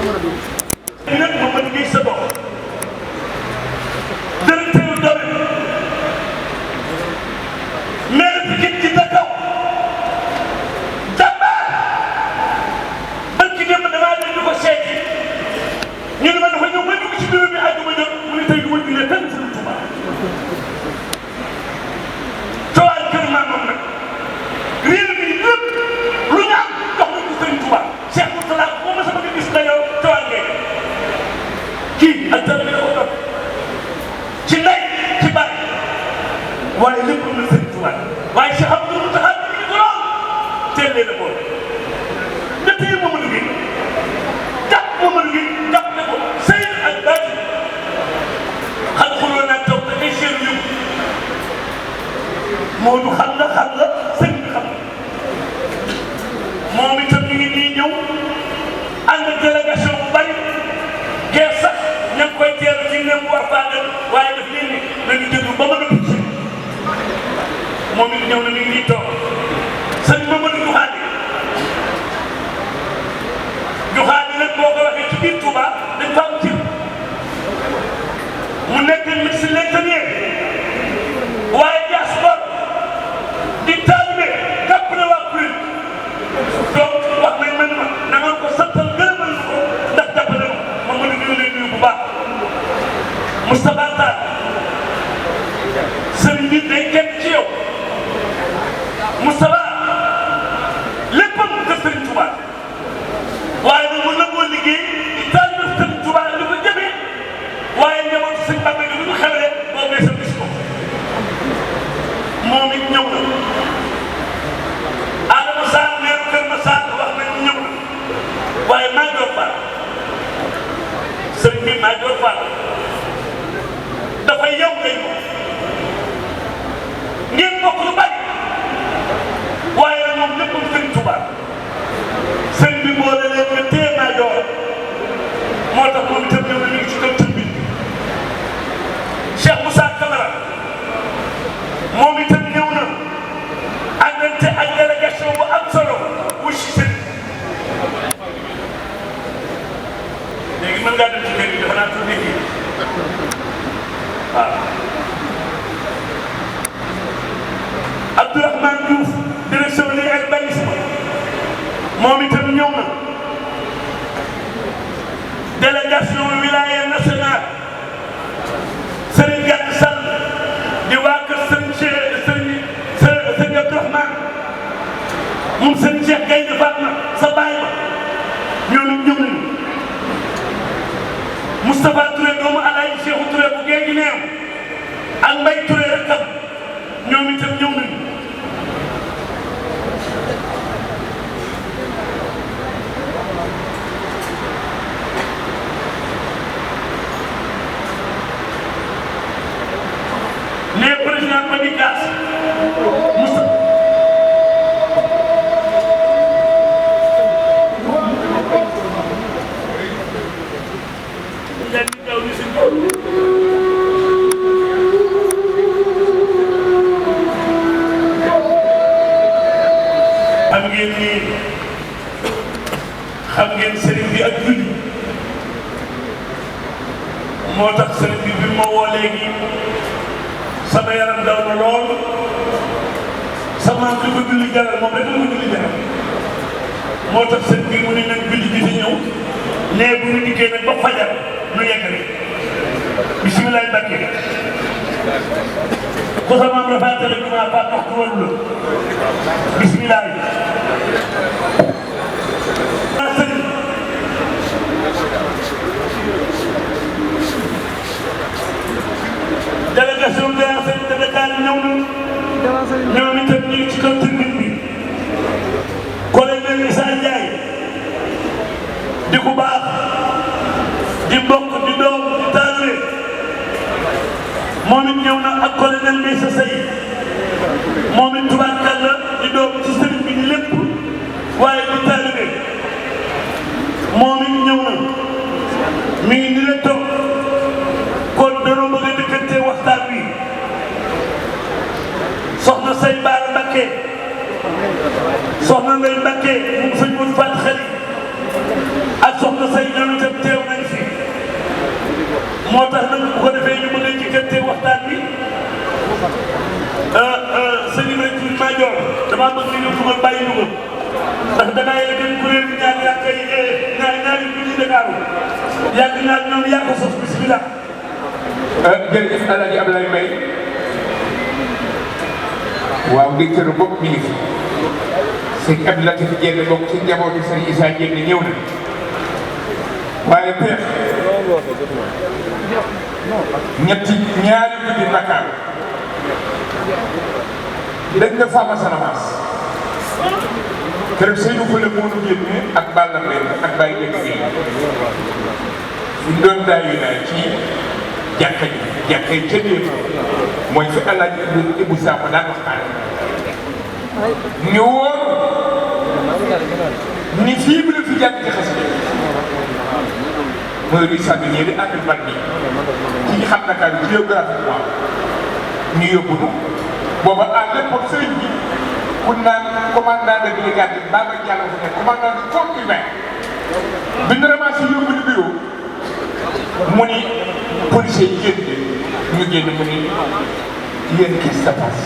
nag moom ma liggéey sa bopp directeur domaine maire Pikine ci Dakaw jàmbaar man ki dem damaa leen di ko seeti ñu ne ma dafa ñëw ba dugg ci bureau bi àjjuma jot mu ne tey du ma jullee fenn Sëriñ Tuuba coowal kër maamam nag réew mi lépp lu ñu am jox nañ ko Sëriñ Tuuba Cheikh Mourtala boo ma sama gis nga yow coowal ngeen kii ak dara bi da ko topp ci ndey ci baay waaye lépp lu na Sëriñ Tuuba waaye Cheikh Abdou Mountakha bi ñu ko lool teel leen a boole nga téye Mamadou Gueye jàpp Mamadou Gueye jàpp ne ko sëy ak baati xal xuloo naa taw te ay seen yëngu Moodu xam nga sëñ bi xam nga moom itam ñu ngi nii ñëw ànd ak délégation bu bari geer sax ña ngi koy teeru ci ne mu war faa dem waaye daf leen ni nañu déglu ba mën a dugg ci moom it ñëw na mi ngi nii toog sëñ Mamadou Juxaani nag boo ko waxee ci biir Touba dañ fa am ci mu nekk ministre de l'Intérieur waaye diaspora di taalibe jàppale waa kuréel donc wax nañ ma na nga ko santal gërëmal ko ndax jàppale ma mën a gën leen nuyu bu baax Moustapha Tall sëriñ bi day kenn ci yow Moustapha léppam nga Sëriñ Touba waaye nag mu nangoo liggéey di taalibe Sëriñ Touba li ko jëmee waaye njabootu sëñ Bamba gi bu ñu xewlee boo ngay sa gis ko moom it ñëw na Adama Sarr meeru Kër Massar wax nañu ñëw na waaye Madior Fall sëriñ bi Madior Fall dafay yow ngay ko ngeen bokk lu bari waaye nag moom léppam Sëriñ Touba sëriñ bi moo leen nga téye Madior moo tax moom itam ñëw na ñu ngi ci kaw tur bi Cheikh Moussa Camara moom itam ñëw na àndante ak délégation bu am solo wu si sëriñ léegi mën ngaa dem ci kër yi dafa naa tur nekk yi waaw Abdourahmane Diouf direction li urbanisme moom itam ñëw na délégation wilaya nationale Serigne Gane Sall di waa kër Serigne Abdourahmane moom Serigne Cheikh Gaynde Fatma sa baay ba ñooñu ñëw nañu Moustapha Touré doomu Alaaji Cheikhou Touré bu géej gi neew ak Mbaye Touré rakam ñoom itam ñëw nañu les présidents Madigas Moussa xam ngeen sëriñ bi ak julli moo tax sëriñ bi bi ma woo léegi sama yaram daw na lool sama li ko julli jaral moom rek la ko julli jaral moo tax sëriñ bi mu ne nañ julli ji di ñëw nee bu ñu dikkee nag ba fajar nu yeggale bisimilah Mbacke ko sa maam rafaatale ñu maa faat waxtu walu la bisimilah délégation de l'enseignement de Dakar ñëw na ñoom itam ñu ngi ci kaw tribune bi colonel Issa Ndiaye di ku baax di mbokk di doom di taalibe moom it ñëw na ak colonel Meyssa Seye moom it tubaarkàlla di doom ci sëriñ bi di lépp waaye di taalibe moom it ñëw na mi ngi ni la toog kon danoo bëgg a dëkkante waxtaan wi soxna say Baara Mbakke soxna Ndeye Mbakke moom sëñ Modou Fall Xali ak soxna soxna say ñoom itam teew nañ fi moo tax nag bu ko defee ñu mën a jëkkante waxtaan bi sëñ Ibrahima Madior damaa bëgg ñu ko bàyyi Louga ndax danaa yegg dem kuréel bi ñaar yaa koy ñaari junni Dakar yàgg naa ñoom yaa ko sos bismillah. jërëjëf El Hadj Abdoulaye Mbaye waaw directeur bopp mi ngi fi sëñ Abdou Latif Diène bokk ci njabootu sëñ Issa Diène ñëw na waaye peex ñaari guddi Dakar dañ nga Fama Sanamaas keroog Seydou Fële moo nu génne ak Balla Mbengue ak Baye Dégg gi ñu doon daayu naa ci jàkka yi ca démb mooy fi El Hadj Ibou Sakho daan waxtaan ñu woon ni fii bu la fi jàkk ci xas mooy luy sànni ñii di ànd ban bi ci xam Dakar géographiquement ñu yóbbu nu booba à l'époque sëriñ bi pour naan commandant de brigade bi Baba Diallo fu nekk commandant de corps urbain bi ñu ramassé yóbbu ni bureau mu ni policier yi ñu génn mu ni yéen qu'est-ce qui se passe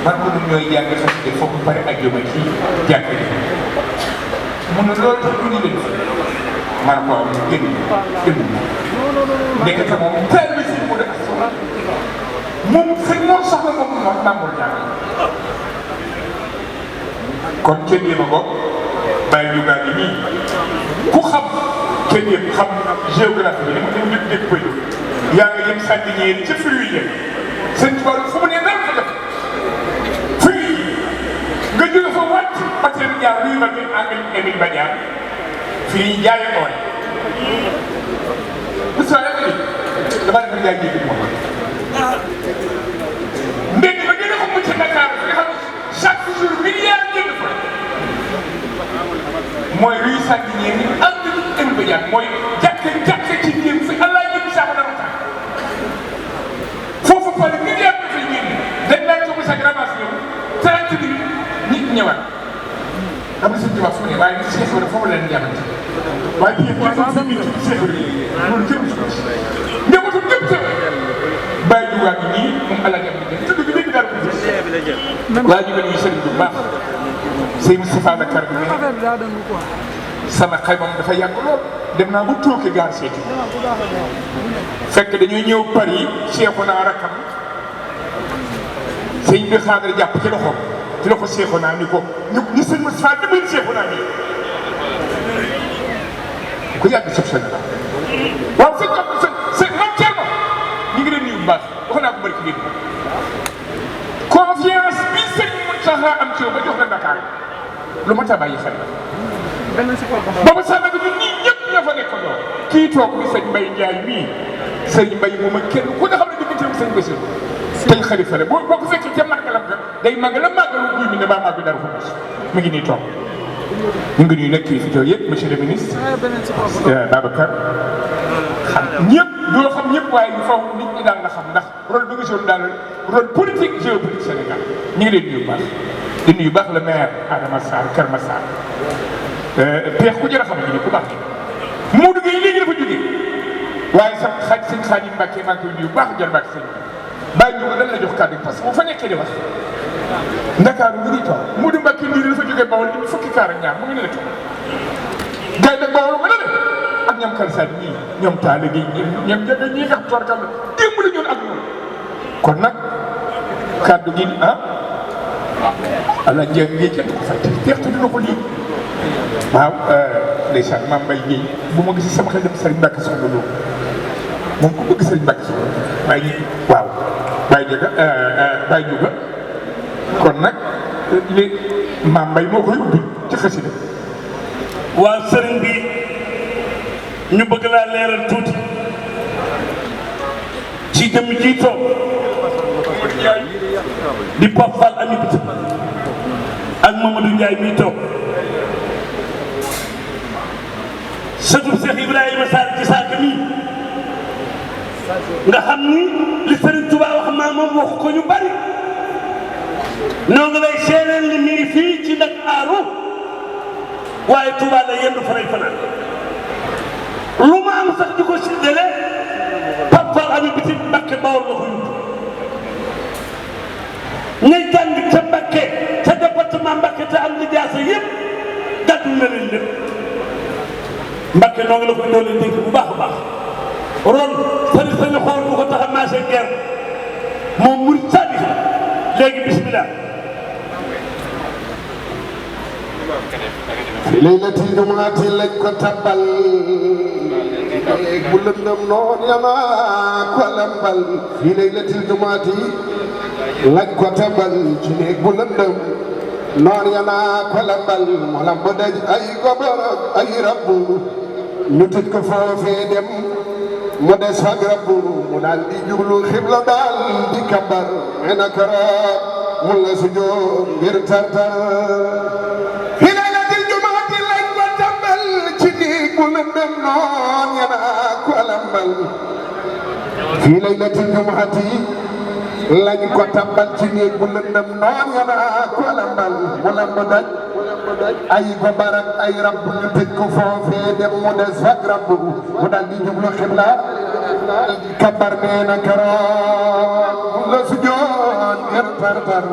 man ko ñun ñooy jàng xasida foofu pare ajjuma ci jàkk ji mu ne loolu tax ñu ni leen man ko am génn ndekete moom teel bi si mu def moom sëñ moom soxla moom moom tàmbul jàng kon kenn yéema ko bàyyi ñu gaa ngi nii ku xam kenn yëpp xam géographie bi dama dem dëkk bëy yaa ngi dem sànni ñeen ca fruit yi sëñ Tuubaa fu mu ne dara fa def fruit yi nga jóge fa wàcc Batel Dia luy ba bi engrais Émile Badiane fii ñu jaayee ooy bu soobee bi damaa def jaay jiitu moom mbéy mi ba gën a ko mucc Dakar nga xam chaque jour milliard jënd fa mooy luy sànni ñeen ak Émile Badiane mooy jàkk ci ñeen fi Allah jëm saako dara tax foofu pare milliard bi fi ñeen dañ laa jox sa grammage ñëw 30 minutes nit ñëwaat xam nga sëñ Tuubaa fu mu ne waaye ni Cheikh Ibrahima foofu leen jàmmante waaye bii yëpp dafa am nit ci Cheikh Ibrahima loolu kenn du ko njabootu ñëpp ca bàyyi jugaa bi nii moom ala ñam bi tudd bi léegi daal ko waa ji nuyu sëriñ bu baax sëñ Moustapha Dakar bi sama xaymam dafa yàgg lool dem naa ba tooke gaar seeti fekk dañuy ñëw Paris Cheikhouna rakkam sëñ bi xaadar jàpp ci loxoom ci loxo Cheikhouna ni ko ñu sëñ Moustapha dimbali Cheikhouna nii ku yàgg sëb sëñ la waaw sëñ man Thierno ñu ngi leen nuyu bu baax wax naa ko barki dégg confiance bi sëñ Moustapha am ci yow ba jox la Dakar lu ma ta bàyyi xel boobu sax nag ñun ñii ñëpp ñoo fa nekk ñoo kii toog ni sëñ Mbaye Ndiaye mii sëñ Mbaye moom ak kenn ku ne xam ne digganteem sëñ Bassirou tey xalifa la boo ko fekkee ca màggalam ga day màggalam màggalu guy mi ne maa màgg dara ko mi ngi nii toog ñu ngi nuyu nag kii fi toog yëpp monsieur le ministre Babacar xam ñëpp doo xam ñëpp waaye ñu faw nit ñi daal la xam ndax rôle bi nga joué daal rôle politique géopolitique Sénégal ñu ngi leen nuyu baax di nuyu baax le maire Adama Sarr Kër Massar peex ku jërë xam ne ku baax moo duggee léegi dafa jógee waaye sax xaaj sëñ Xaadim Mbàkke maa ngi koy nuyu baax jël Mbàkke sëñ bàyyi ñu ko dañ la jox kàddu parce que bu fa nekkee di wax Ndakaaru ngi nii toog mu di Mbàkke nii dafa jógee Bawol indi fukki kaar ak ñaar mu ngi ne la toog gars yi nag Bawol ma ne de ak ñoom Kalsaan ñii ñoom Taale gi ñoom Njaga ñii nga xam toorkal la démb la ñoon ak ñoom kon nag kàddu gi ala njëg ngi kenn du ko fàtte teextu dina ko lii waaw ndeysaan Mame Mbaye Guèye bu ma gis sama xel dem Serigne Mbacke Soxna Lo moom ku bëgg Serigne Mbacke Soxna waaye ñi waaw Baye Ndiaga Baye Ndiouga kon nag li Mame Mbaye moo koy ubbi ci xasida waaw sëriñ bi ñu bëgg laa leeral tuuti ci jëm ji toog di Pape Fall Amity ak Mamadou Ndiaye mi toog sëtu Cheikh Ibrahima Sarr ci saaka mi nga xam ni li Serigne Touba wax maa moom wax ko ñu bari noo ngi lay seereel ni mi ngi fii ci Ndakaaru waaye Touba la yendu fa lay fanaan lu ma am sax di ko séddale Pape Fall ami biti Mbàkke Bawol la ko yóbbu ñay jàng ca Mbàkke ca département Mbàkke te am lijaasa yëpp gàddu na leen lépp Mbàkke noo ngi la koy doole dégg bu baax a baax ron sëriñ sañu xool bu ko tax a marché guerre moom murid sadiq léegi bismillah laylatil jumaati lañ ko tabal bu lëndëm noon yana ko lambal fi laylatil jumaati lañ ko tabal ci néeg bu lëndëm noon yana ko lambal mu lamb daj ay gobar ay rabbu ñu tëj ko foofee dem mu des ak rabbu mu daal di jublu xibla daal di kabar me na kara mu la sujjoot ngir tartar bu lëndëm noon yana ko lambal fii laylatil jumaati lañ ko tambal ci néeg bu lëndëm noon yana ko lambal mu lamb daj ay ko barak ay rabb ñu tëj ko foofee dem mu des fak rabb mu dal di jublu xibla kabar nee na keroog mu la sujjoot ngir tartar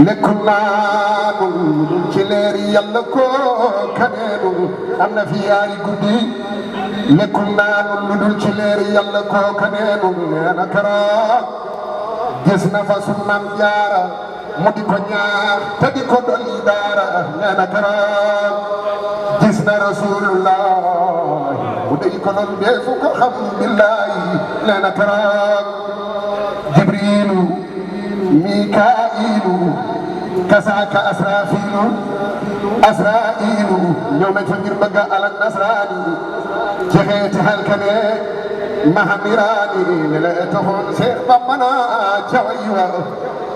nekkul naanu ci leeri yàlla ko kaneenu am na fi yaari guddi nekkul naanu lu dul ci leeri yàlla ko kaneenu nee na keroog gis na fa sunu Maam Jaara mu di ko ñaax te di ko dolli daara nee na keroog gis na Rasulullah bu dey ko noon deefu ko xam billahi nee na keroog Jibrilu Mikaa'ilu kasaaka Asraa'ilu ñëw nañ fa ngir bëgg a alak nasraani ci xeeti halkane mahamiraani ne la taxoon Seex Bamba na ca way wa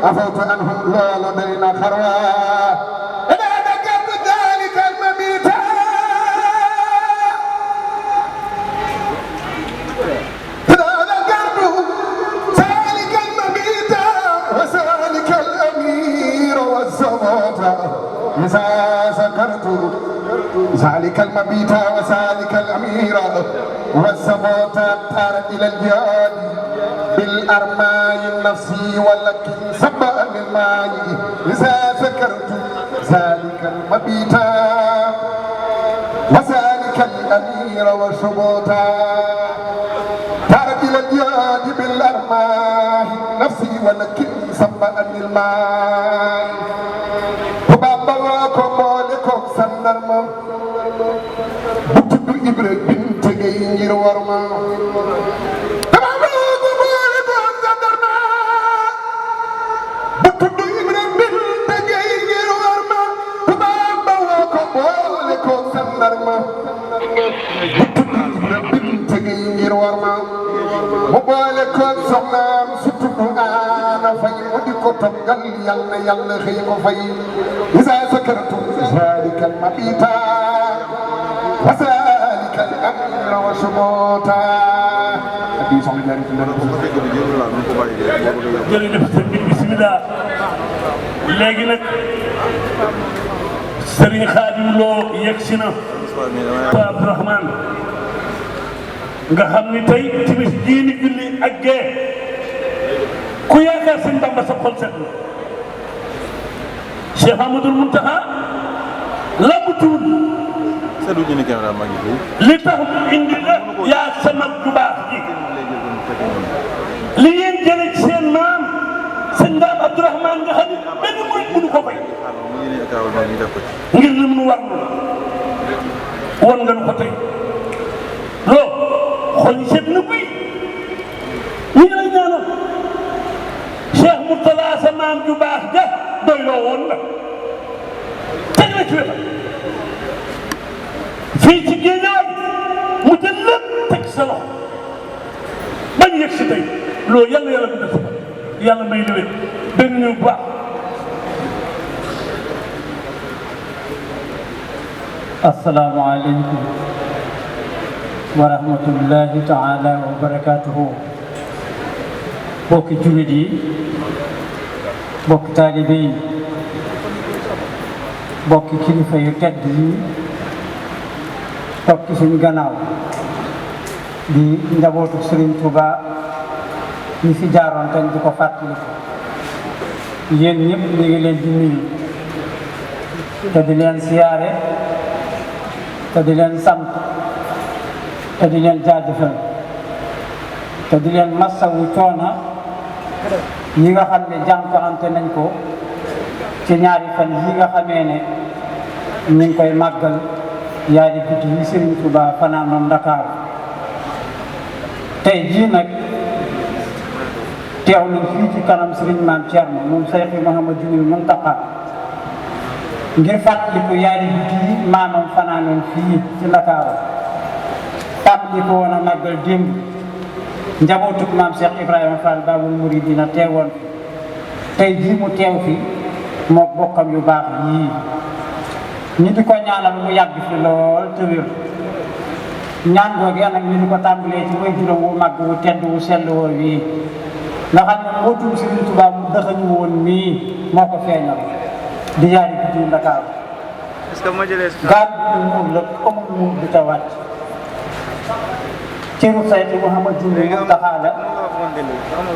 afawtu anhum loola day na xarwa ذلك المبيت وذلك الأمير والسبوت تار إلى الجهاد بالأرماء النفسي ولكن سبأ للماء إذا ذكرت ذلك المبيت وذلك الأمير والسبوت تار إلى الجهاد بالأرماء النفسي ولكن سبأ للماء sandarma bu tudd Ibra bint Gey ngir war ma dama ko boole ko sandarma bu tudd Ibra bint Gey ngir war ma Bamba woo ko boole ko sandarma bu tudd Ibra bint Gey ngir war ma mu boole ko soxnaam su tudd Ana Fay mu di ko toggal yàlla xëy ko fay isa sakartu ذلك المبيت وذلك الأمر وسموتا jërëjëf sëñ bi bismillah léegi nag Serigne Khadim Lo yegg si na Pa Abdourahmane nga xam ni tey timis jii ni julli ak gee ku yaakaar sëñ Bamba sa xol set na Cheikh Amadou Mountakha lambutuwul li tax indi la yaa sama ju baax ji li ngeen jëlee ci seen maam sëñ Ndaam Abdourahmane nga xam ne benn murit mënu ko fay ngir lim nu war won nga nu ko tey loo xool yi seet na buy ñu ngi lay ñaanal Cheikh Mourtala sa maam ju baax ja doy loo woon la teg la ci wetam fii ci géejawaay mu jël lépp teg sa loxo bañ yegg si tey loolu yàlla bu def yàlla may déwén benn ñu bu baax asalaamaaleykum wa rahmatullahi taala wa barakaatuhu. bokki jullit yi, bokki taalibe yi, bokki kilifa yu tedd yi toog ci suñu gannaaw di njabootu Serigne Touba ñi fi jaaroon te di ko fàttaliku. yéen ñëpp ñu ngi leen di nuyu te di leen siyaare te di leen sant te di leen jaajëfal te di leen massawu coona yi nga xam ne jànkuwante nañ ko ci ñaari fan yi nga xamee ne ñu ngi koy màggal yaari guddi yi Serigne Touba fanaanoon Ndakaaru. tey jii nag teew nañ fii ci kanam Serigne Mame Thierno moom Cheikh Mouhamadou Mountakha ngir fàttaliku yaari guddi yi maamam fanaanoon fii ci Ndakaaru. tàmbali ko woon a màggal démb njabootuk maam Cheikh Ibrahima Fall Babul Mouridina teewoon tey jii mu teew fi moo bokkam yu baax yii ñi di ko ñaanal mu yàgg fi lool te wér. ñaan googu nag ñu di ko tàmbalee ci way juróom wu màgg wu tedd wu sell woo wii nga xam ne mbootum Serigne Touba mu dëxañu woon mii moo ko feeñal di yaari guddi yu Ndakaaru. gaar bi muur la amul muur bi ta wàcc cëru sayti Mouhamadou Mountakha la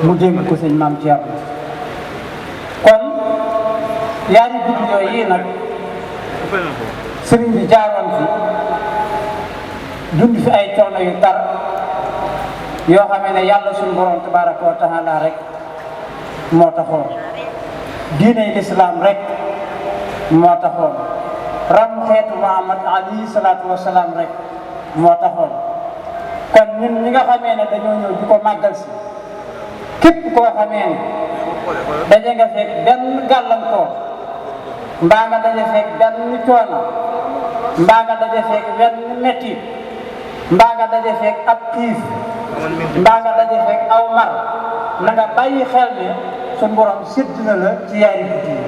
mu dénk ko sëñ Mame Thierno. kon yaari guddi yooyu yi nag sëriñ bi jaaroon fi dund fi ay coono yu tar yoo xamee ne yàlla suñu borom tabaraka wa taala rek moo taxoon diine lislaam rek moo taxoon ram xeetu Muhammad alayhi salaatu wasalaam rek moo taxoon. kon ñun ñi nga xamee ne dañoo ñëw di ko màggal si képp koo xamee ne daje nga fekk benn gàllankoor mbaa nga daje fekk benn coono mbaa nga daje fekk benn metti mbaa nga daje fekk ab xiif mbaa nga daje fekk aw mar na nga bàyyi xel ne suñu borom sédd na la ci yaari guddi yi.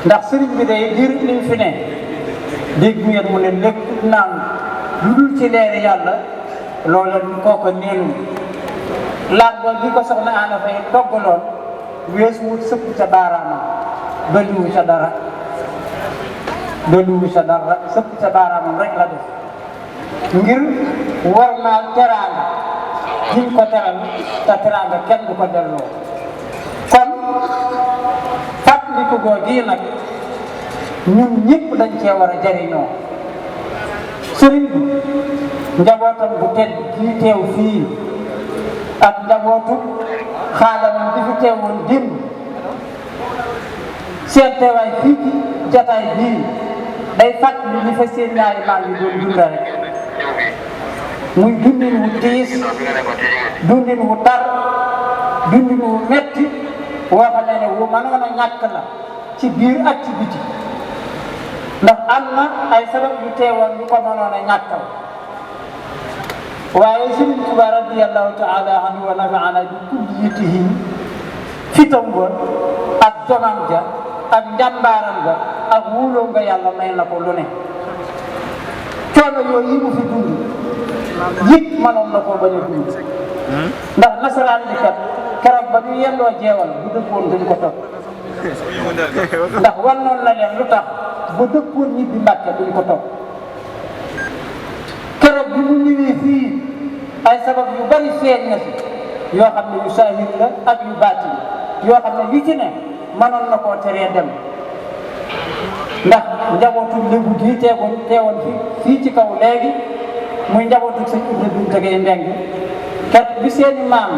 ndax sëriñ bi day diir liñ fi ne dégg ngeen mu ne lépp naan lu dul ci leeri yàlla loola kooko neenu laaj boobu bi ko soxna Ana Faye toggaloon weesu wut sëpp ca baaraamam dolliwu ca dara sëpp ca baaraamam rek la def ngir war naa teraanga giñ ko teral te teraanga kenn du ko delloo. kon fàttaliku googu nag ñun ñëpp dañ cee war a jariñoo. sëriñ bi njabootam bu tedd kii teew fii ak njabootu xaalamam di fi teewoon démb seen teewaay fii ci jataay bii day fàttali li fa seen ñaari maam yi doon dunda rek muy dundin wu tiis dundin wu tar dundin wu metti woo xam ne wu mënoon a ñàkk la ci biir ak ci biti. ndax am na ay sabab yu teewoon yu ko mënoon a ñàkkal waaye Serigne Touba radiyallahu taala anhu wa nafaana bi kulliyatihi fitam ba ak jomam ja ak njàmbaaram ga ak wóoloo nga yàlla may na ko lu ne. coono yooyu yi mu fi dund yëpp mënoon na koo bañ a dund ndax nasaraan bi kat keroog ba ñu yendoo jeewal bu dëppoon duñ ko topp ndax wan noonu la leen lu tax ba dëppoon ñibbi Mbàkke duñ ko topp. keroog bi mu ñëwee fii ay sabab yu bari feeñ na fi yoo xam ne yu saahir la ak yu baatin yoo xam ne yu ci ne mënoon na koo teree dem ndax njabootu lébu gii teewoon fii ci kaw léegi muy njabootu sëñ Ibra Binta Tegey Mbeng kat bi seeni maam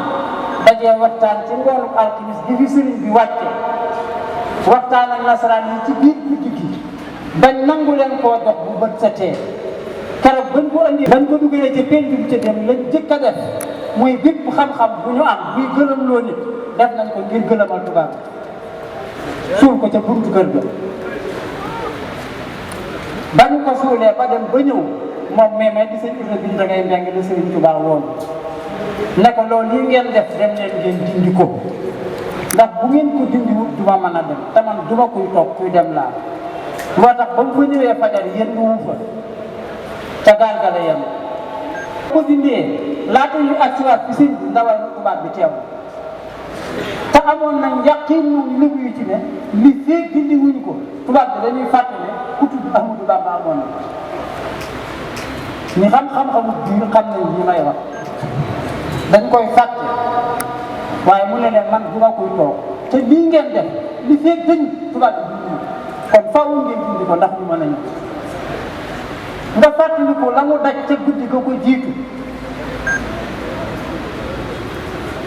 dajee waxtaan ci ngoonu alxamis gi fi sëriñ bi wàcce waxtaan ak nasaraan yi ci biir guddi gi bañ nangu leen koo dox bu bët setee keroog bañ ko andi bañ ko dugalee ci penc bi ca dem lañ jëkk a def muy bépp xam-xam bu ñu am buy gëlëm loo nit def nañ ko ngir gëlëmal tubaab suul ko ca buntu kër ga. ba ñu ko suulee ba dem ba ñëw moom mais di sëñ Ibra Binta Tegey Mbeng di Sëriñ Tuubaa woon ne ko loolu lii ngeen def dem leen ngeen dindi ko ndax bu ngeen ko dindiwut duma mën a dem te man duma kuy toog kuy dem laa moo tax ba mu fa ñëwee fajar yéen ñu wu fa ca gaal ga la yem ko dindee laata ñu agsiwaat fi sëñ bi ndawal tubaab bi teew te amoon nañ yàqin ñoom lébu yu ci ne li feeg dindi wuñ ko tubaab bi dañuy fàtte ne ku tudd Ahmadou Bamba amoon na ñi xam-xam-xamu biir xam nañ li may wax dañ koy fàtte waaye mu ne leen man bu ma koy toog te lii ngeen def li feeg dañ tubaab bi dindi kon faaw ngeen dindi ko ndax ñu mën a ñëw nga fàttali ko la mu daj ca guddi ga ko jiitu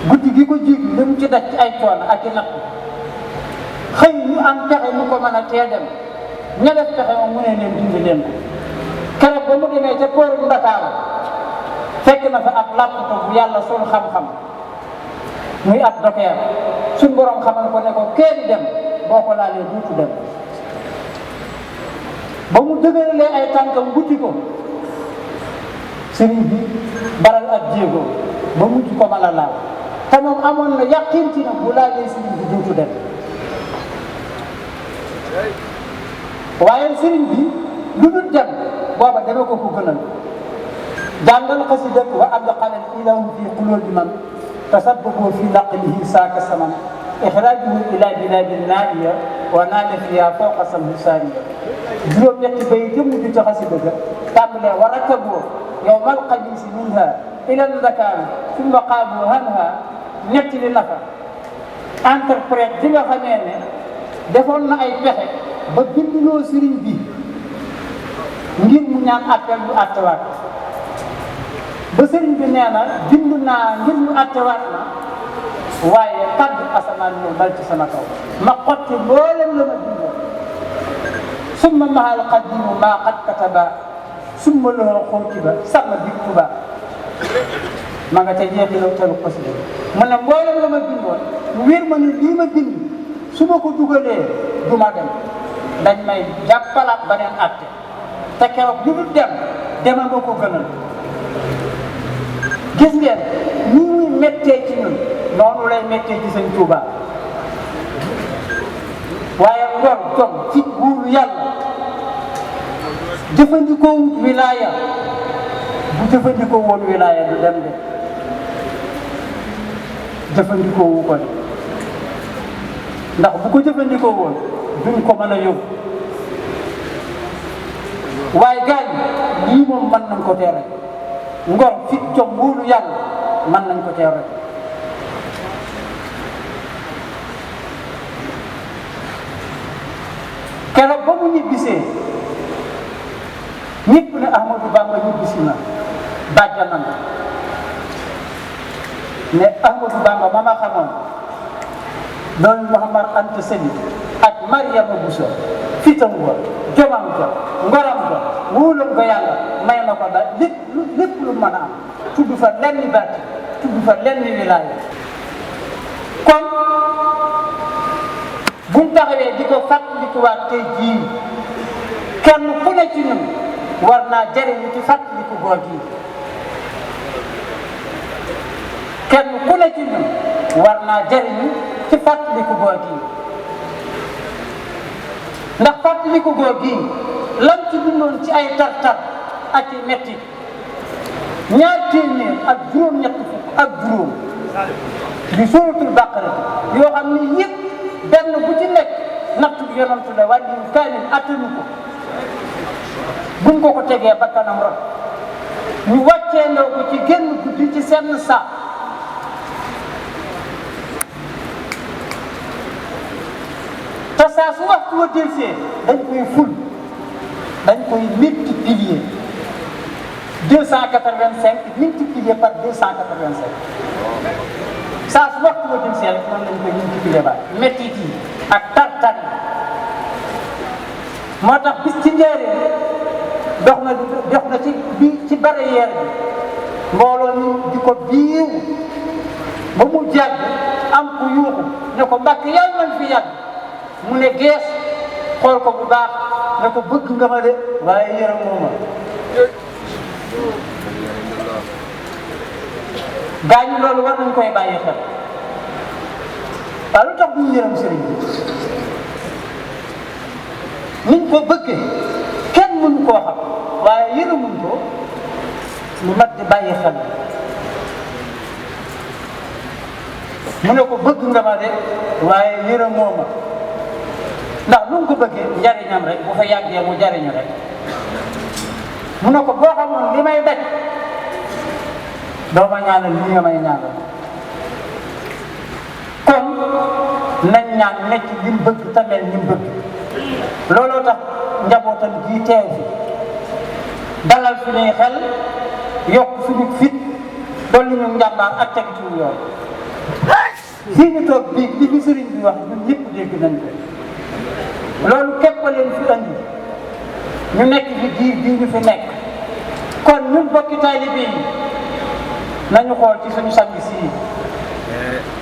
guddi gi ko jiitu li mu ci daj ci ay coono ak i natt xëy ñu am pexe mu ko mën a tee dem ña def pexe moom mu ne leen dindi leen ko keroog ba mu demee ca pooru Ndakaaru fekk na fa ab làppato bu yàlla sol xam-xam muy ab dokeer suñ borom xamal ko ne ko kee di dem boo ko laalee duutu dem ba mu dëgëralee ay tànkam guddi ko sëriñ bi baral ak jéego ba mujj ko mën a laal te moom amoon na yàqin ci nag bu laalee sëriñ bi duutu dem waaye sëriñ bi lu dul dem booba dama ko gënal jàngal xasida wa abqalal ilahu fi qulubi man tasabbabu fi naqlihi saaka saman ixraajuhu ila biladi naaiya wa naada fiha fawqa samhi saariya juróom-ñetti bay jëmm ju ci xasida ga tàmbalee wa rakaboo yowmal xamiisi minha ila ndakaari summa qaabu hanha ñetti li nafa interprète bi nga xamee ne defoon na ay pexe ba binduloo sëriñ bi ngir mu ñaan appel bu attewaat ba sëriñ bi nee na bind naa ngir mu attewaat na waaye kaddu asamaan ñëw dal ci sama kaw ma xotti mboolem la ma bindoon summa mahal qadimu maa qad kataba summa lahu xawtiba sama big tuba ma nga ca jeexiloo talu xasida mu ne mboolem la ma bindoon mu wér ma ni lii ma bind su ma ko dugalee du ma dem dañ may jàppalaat beneen atte te keroog bi du dem dema nga ko gënal gis ngeen ni muy méttee ci ñun noonu lay méttee ci sëñ Tuuba waaye ngor jom fit wuuru yàlla jëfandikoo wut wilaaya bu jëfandikoo woon wilaaya du dem de jëfandikoo wu ko de ndax bu ko jëfandikoo woon duñ ko mën a yóbbu waaye gaañ lii moom mën nañ ko teel rek ngor fit jom wuuru yàlla mën nañ ko teel rek keroog ba mu ñibbisee ñëpp ne Ahmadou Bamba ñibbisi na bàjjanam ne Ahmadou Bamba ma ma xamoon doon Mouhamad Anta Sali ak Mariama Bousso fitam ko jomam ko ngoram ko wóolam ko yàlla may na ko daal lépp lu mën a am tudd fa lenn bàtt tudd fa lenn wilaaya kon buñ taxawee di ko fàttalikuwaat tey jii kenn ku ne ci ñun war naa jëriñu ci fàttaliku góor gi kenn ku ne ci ñun war naa jëriñu ci fàttaliku góor gi ndax fàttaliku góor gi lam ci dundoon ci ay tar-tar ak i metti ñaar téeméer ak juróom-ñett fukk ak juróom di suuratul Baqara yoo xam ne yëpp benn bu ci nekk nattu bi yonantu la wàññi kaamil attanu ko buñ ko ko tegee ba kanam rot ñu wàccee ndaw ko ci génn guddi ci seen saa te saa su waxtu wa delsee dañ koy ful dañ koy multiplier 285 multiplié par 285 saa su waxtu ba jëm seel noonu lañ koy multiplié ba méttit yi ak tartar yi moo tax bis ci njëriñ dox na ci barrière bi mbooloo ñu di ko biiw ba mu jàgg am ku yuuxu ne ko Mbàkke yàlla nañ fi yàgg mu ne gees xool ko bu baax ne ko bëgg nga ma de waaye yërëm mooma gaañu loolu war nañ koy bàyyi xel waaw lu tax duñu yërëm sëriñ bi niñ ko bëggee kenn mënu koo xam waaye yërëmuñ ko lu mat di bàyyi xel mu ne ko bëgg nga ma de waaye yërëmoo ma ndax lu mu ko bëggee njariñam rek bu fa yàggee mu jariñu rek mu ne ko boo xamoon li may daj doo ma ñaanal li nga may ñaanal kon nañ ñaan nekk li mu bëgg tamel ni mu bëgg looloo tax njabootam gii teew fi dalal suñuy xel yokk suñu fit dolli ñu njàmbaar ak teg ci yoon fii ñu toog bii li fi sëriñ bi wax ñun ñëpp dégg nañ ko loolu képp leen fi andi ñu nekk fi diir bii ñu fi nekk kon ñun bokki taalibe yi nañu xool ci suñu sang sii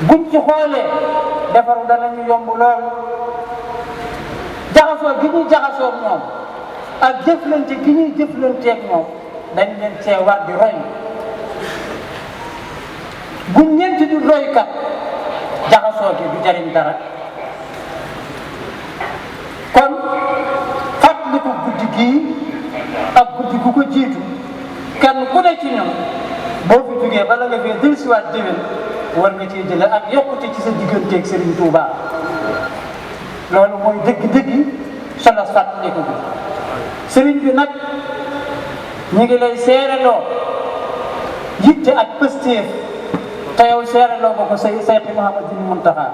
buñ ci xoolee defaru danañu yomb lool jaxasoo gi ñuy jaxasoo ñoom ak jëflante gi ñuy jëflanteeg ñoom dañ leen cee war di roy buñ ñeenti du roykat jaxasoo gi du jariñ dara kon fàttaliku guddi gii ak guddi gu ko jiitu kenn ku ne ci ñoom boo fi jógee bala nga fee dellusiwaat déwén war nga cee jële ak yokkute ci sa digganteeg Serigne Touba loolu mooy dëgg-dëgg solo fàttaliku bi Serigne bi nag ñu ngi lay seereloo yitte ak pëstéef te yow seereloo ko Seex Mouhamadou Mountakha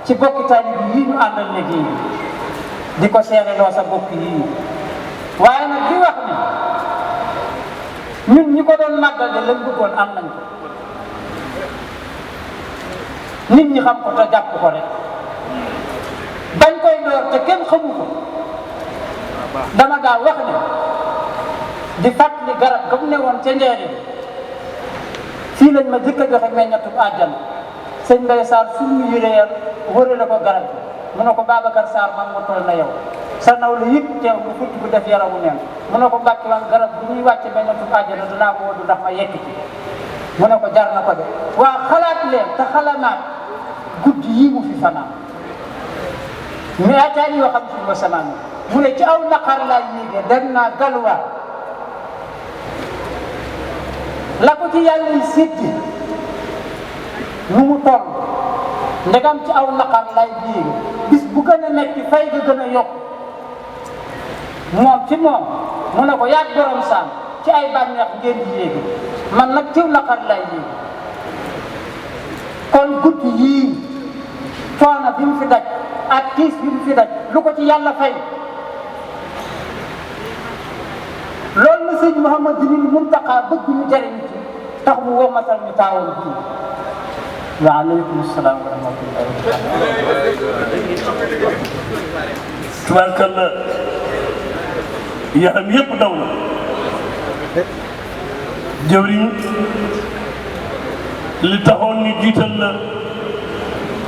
ci bokki taalibe yi ñu àndal liggéey di ko seereloo sa bokk yii waaye nag di wax ne ñun ñi ko doon màggal de lañ bëggoon am nañ ko nit ñi xam ko te jàpp ko rek bañ koy door te kenn xamu ko dama daa wax ne di fàttali garab ga mu ne woon ca njëriñ fii lañ ma jëkk a joxe meññatum àjjana sëñ Mbaye Sarr suñu yëree wërale ko garab bi mu ne ko Babacar Sarr man ma toll na yow sa naw la yëpp teew bu futti bu def yaramu neen mu ne ko Mbàkke man garab bu ñuy wàcce meññatum àjjana dinaa ko wóodu ndax ma yekk ci mu ne ko jar na ko de waa xalaat leen te xalamaat guddi yii mu fi fanaan mais ataani yoo xam suñu ba samaan mu ne ci aw naqar laa yéegee dem naa galwaa la ko ci yàlla yi séddi nu mu toll ndegam ci aw naqar lay yéege bis bu gën a nekk fay ga gën a yokk moom ci moom mu ne ko yaag borom saam ci ay bànneex ngeen di yéege man nag ciw naqar lay yéege kon guddi yii coono bi mu fi daj ak tiis bi mu fi daj lu ko ci yàlla fay loolu la sëñ Mouhamadou Mountakha bëgg ñu jariñ ci tax mu woo masal ñu taawal bii wa aleykum salaam wa rahmatullahi wa barakatuh tubaarkalla yaram yëpp daw na jëwriñ li taxoon ñu jiital la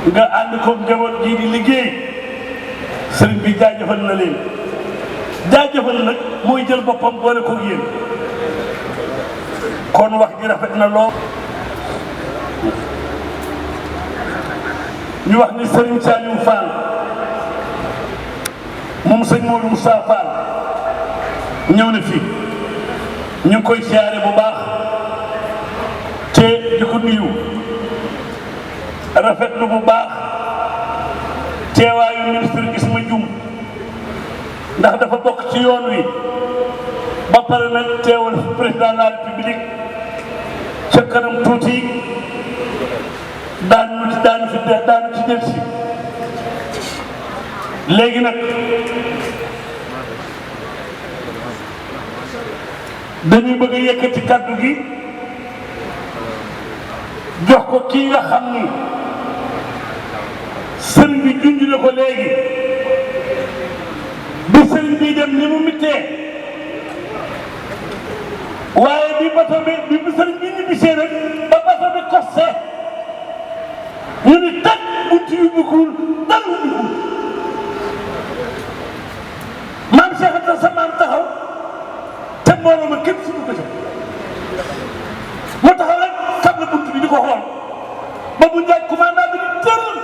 nga ànd ko njaboot gii di liggéey sëriñ bi jaajëfal na leen jaajëfal nag mooy jël boppam boole ko yéen kon wax ji rafet na lool ñu wax ni sëriñ Saliou Fall moom sëñ Modou Moussa Fall ñëw na fi ñu ngi koy siyaare bu baax te di ko nuyu rafetlu bu baax teewaayu ministre Isma Dioum ndax dafa bokk ci yoon wi ba pare nag teewal président de la république ca kanam tuuti daanu ci del si léegi nag dañuy bëgg a yëkkati kàddu gi jox ko kii nga xam ni sëriñ bi junj na ko léegi bi sëriñ bi dem ni mu mittee waaye bi bato bi bi sëriñ bi ñibbisee rek ba bato bi costé ñu ni tag bunt yu bukkul dara bukkul maam Cheikh Anta sa maam taxaw te mbooloo ma képp suñu ko jox mu taxaw rek xam na bunt bi di ko xool ba bu njaaj commandant bi di tëral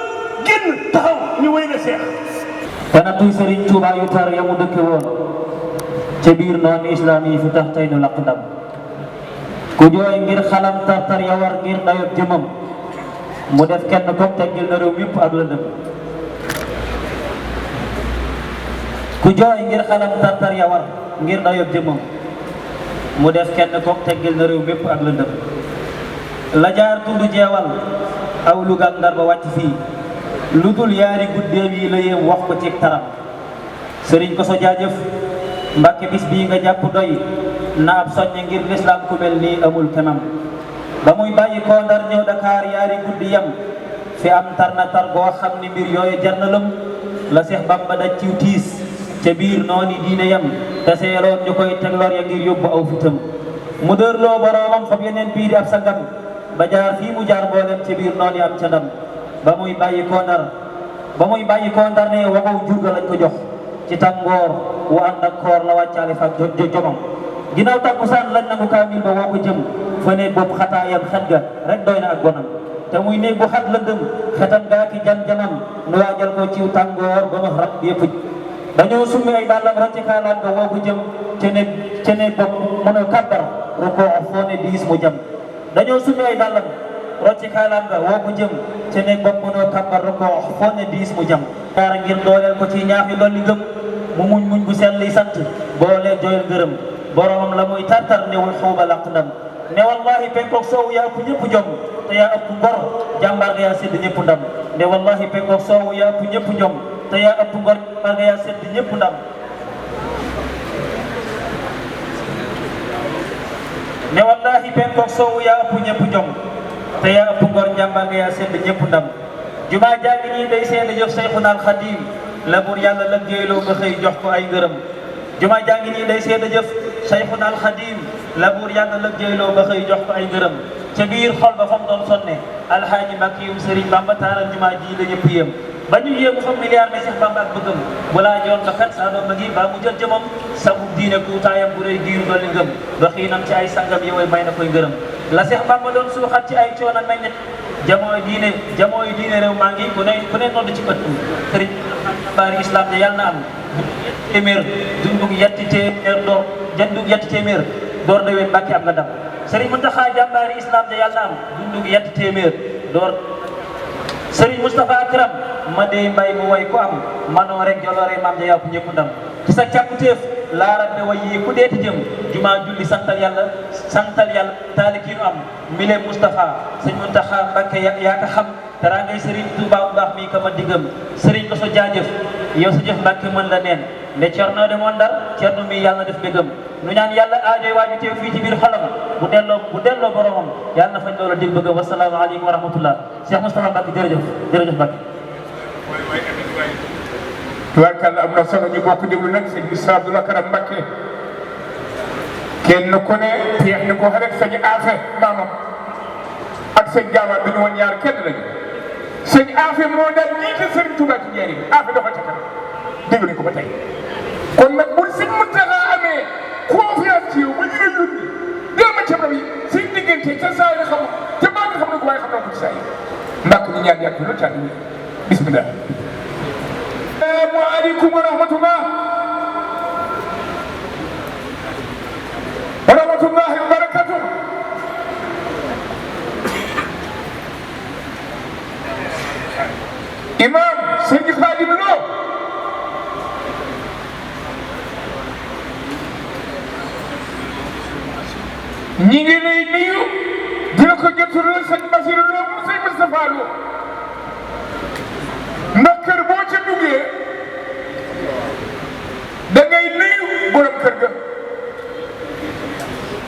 génn taxaw ñu wéy na Cheikh te nattuy Serigne Touba yu tar ya mu dëkke woon ca biir noonu islam yi fi tax tey nu laq ndam ku jooy ngir xalam tartar ya war ngir dayob jëmam mu def kenn koog teggil na réew mépp ak lëndëm ku jooy ngir xalam tartar ya war ngir dayob jëmam mu def kenn koog teggil na réew mépp ak lëndëm la jaar tund jeewal aw Louga ak Ndar ba wàcc fii lu dul yaari guddeem yi la yéem wax ko ci taram sëriñ ko so jaajëf Mbàkke bis bii nga jàpp doy na ab soññe ngir lislaam ku mel nii amul kemam ba muy bàyyi koo Ndar ñëw Dakar yaari guddi yam fi am tar na tar goo xam ni mbir yooyu jar na lëm la Seex Bamba daj ciw tiis ca biir nooni diine yam te seeloon ñu koy teg lor ya ngir yóbbu aw fitam mu dërloo boroomam fab yeneen bii di ab sangam ba jaar fii mu jaar mboolem ca biir noonu yi am ca ndam ba muy bàyyi koo Ndar ne waxaw jurga lañ ko jox ci tàngoor wu ànd ak koor la wàccaale fa jomam ginnaaw takkusaan lañ nangu kaamil ba woo ko jëm fa néeg boobu xataayam xet ga rek doy na ak gonam te muy néeg bu xat lëndëm xetam gaa ki jan-janam nu waajal ko ciw tàngoor ba ma rat bi yëpp dañoo summi ay dàllam rocci kaalaan ba woo ko jëm ca néeg boobu mën a kàbbar rukoo foo ne diis mu jam dañoo summi ay dàllam rocci kaalaan ga woo ko jëm ca néeg boobu mën a kàbbar rukoo foo ne diis mu jam jaara ngir dooleel ko ci ñaax yi loolu li gëm mu muñ bu seen liy sant boolee joyal ngërëm boromam la muy tartar newul xuuba laq ndam ne wallahi penkook soowu yaa ëpp ñëpp jom te yaa ëpp ngor jàmbaar ga yaa sédd ñëpp ndam ne wallahi penkook soowu yaa ëpp ñëpp jom te yaa ëpp ngor jàmbaar ga yaa sédd ñëpp ndam ne wallahi penkook soowu yaa ëpp ñëpp jom te yaa ëpp ngor jàmbaar ga yaa sédd ñëpp ndam jumaa jàngi nii day seede jëf Seyxuna al Xadim la buur yàlla lëggéeyloo nga xëy jox ko ay ngërëm jumaa jàngi nii day seede jëf Seyxuna al Xadim la buur yàlla lëggéeyloo nga xëy jox ko ay ngërëm ca biir xol ba fa mu doon sonne alxaaji Mbàkke yum Sëriñ Bamba taaral jumaa ji la ñëpp yéem ba ñu yéemu fa milliard ne Seex Bamba ak bëggam walaa joon ba kat saa doon ba ngi baa mu jël jëmam sabu diine kuutaayam bu rëy giiru dolli ngëm doxiinam ci ay sangam yowee may na koy ngërëm la Seex Bamba doon suuxat ci ay coono meñ jamooy diine réew maa ngi ku ne nodd ci ëtt sëriñ baari islam ne yàlla na am téeméer dundug yetti téeméer door déwén Mbàkke am nga ndam sëriñ Muntaxa jàmbaari islam ne yàlla na am dundug yetti téeméer door sëriñ Moustapha Akram ma dey mbay mu way ku am manoo rek joloore maam ja yàpp ñëpp ndam ci sa càkkutéef laarat ne way yi ku deeti jëm jumaa julli santal yàlla taali kii nu am mile Moustapha sëñ Muntaxa Mbàkke yaa ko xam dara ngay sëriñ Tuubaa bu baax mii ka ma diggam sëriñ ko so jaajëf yow sa jëf Mbàkke mën la neen nde Cerno demoon Ndar Cerno mi yàlla na def bégam nu ñaan yàlla aajoy waaju teew fii ci biir xolam bu delloo boromam yàlla na fañ loola dig bëggam wasalaamu aleykum wa rahmatullah Cheikh Moustapha Mbàkke jërëjëf Mbàkke tubaarkàlla am na solo ñu bokk déglu nag sëñ Moussa Abdou Karam Mbàkke kenn ku ne teex ni ko rek sëñ Afe maamam ak sëñ Gaawaat duñu woon ñaar kenn lañu sëñ Afe moo daan jiite sëriñ Tuubaa ci njëriñ Afe doxal ca kanam déglu nañ ko ba tey kon nag bu sëñ Muntaxa amee confiance ci yow ba ñu la yónni déema ca rab yi seen diggante ca saa yi xam ca baa nga xam ne ko waaye xam na ko ci saa yi mbàkk ñu ñaan yàgg loolu caat bismillah asalaamaaleykum wa rahmatullah wa rahmatullahi wa barakatuh imam sëñ Xaadim Lo ñi ngi lay nuyu di la ko jottali sëñ Basiru Lo mu sëñ Moustapha Lo ndax kër boo ca duggee da ngay nuyu borom kër ga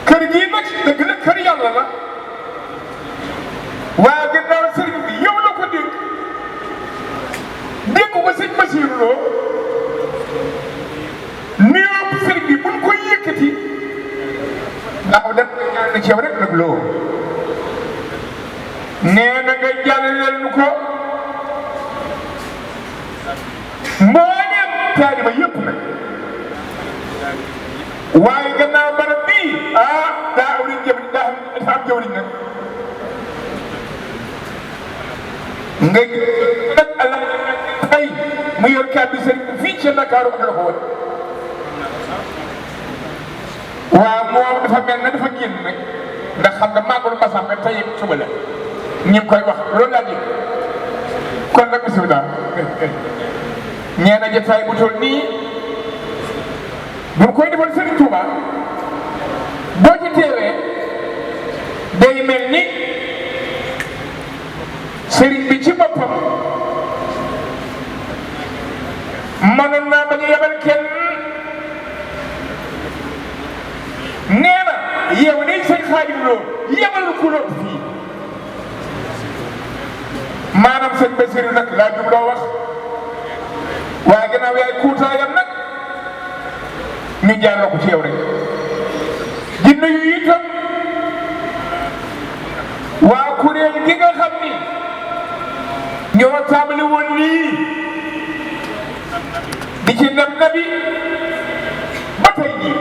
kër gii nag dëgg la kër yàlla la waaye gannaaw sëriñ bi yow la ko dégg ko sëñ Basiru Lo nuyoo sëriñ bi buñ koy yëkkati ndax def nga ñaan na ci yow rek nag loo nee na nga jàllaleel nu ko mbooleem taaliba yëpp nag waaye gannaaw barab bii daa awriñ jëwriñ dafa am jëwriñ nag nga nag ala ay mu yor kàddu sëriñ bi fii ci Ndakaaru ak la ko wër waaw moom dafa mel na dafa génn nag ndax xam nga màggalu Masamba tey suba la ñu ngi koy wax loolu laa dégg kon nag bisimilah ñee na jotaay bu toll nii bu koy defal Sëriñ Tuuba boo ci teewee day mel ni sëriñ bi ci boppam mënoon naa bañ a yebal kenn nee na yow day sëñ Xaadim Lo yebal ku lóot fii maanaam sëñ Basiru nag laa jubloo wax waaye gannaaw yaay kuutaayam nag ñu jaarloo ko ci yow rek di nuyu itam waa kuréel gi nga xam ni ñoo tàmbali woon lii di ci nem nabi ba tey jii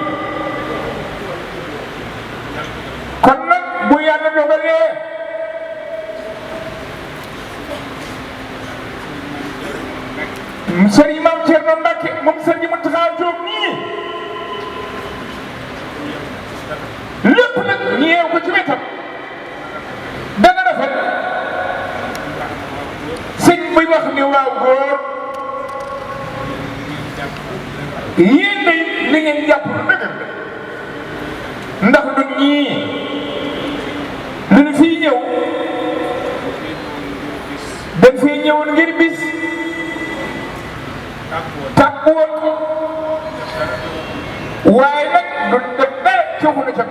kon nag bu yàlla dogalee sëriñ Maam Cerno Mbàkke moom sëriñ Muntaxa Jóob nii lépp nag ñeew ko ci wetam dana rafet sëñ buy wax ni waaw góor yéen day li ngeen jàpp lu dëgër ndax ñun ñii lu ñu fii ñëw dañ fii ñëwoon ngir bis tàpp woon ko waaye nag du def dara ci waxu na ca